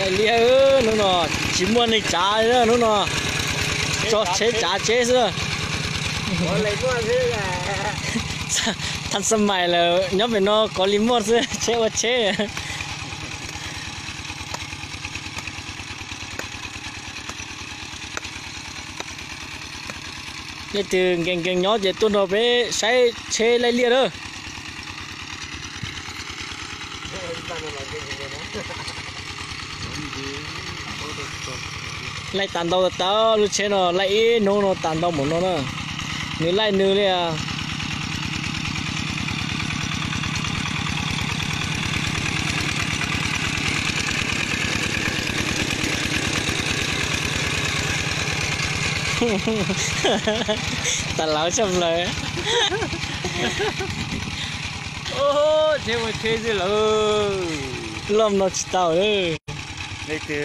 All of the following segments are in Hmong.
Liaj, hnub no tsis muaj neeg tsav, hnub no tso tsheb tsav tsheb xwb. Tha xa mais lawm, nyob pem no kov li muaj xwb, tsheb ua tsheb. Leej twg nkees nkees nyob ces tuaj nrog peb saib tsheb laij liaj lawm. Laij tas ntau tas tas, lub tsheb no laij ib hnub no tas ntau npaum no na. Nws laij nws li. Tas lawv tshaj plaws. Tsheb ua tsheb xwb lawm. Loj no tsis tau. Leej twg,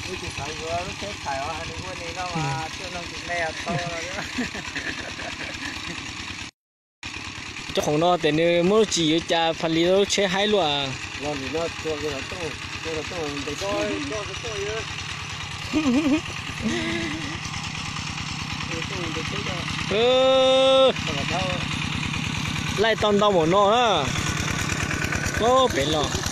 leej twg xav yuav lub tsheb thaiv os, nws ua li no mas tuaj nug tus me tau. Cov khoom no tes nws muab lub tsis yuav cas pha li lub tsheb haib luaj. Laij tau ntau npaum no na. Pem los.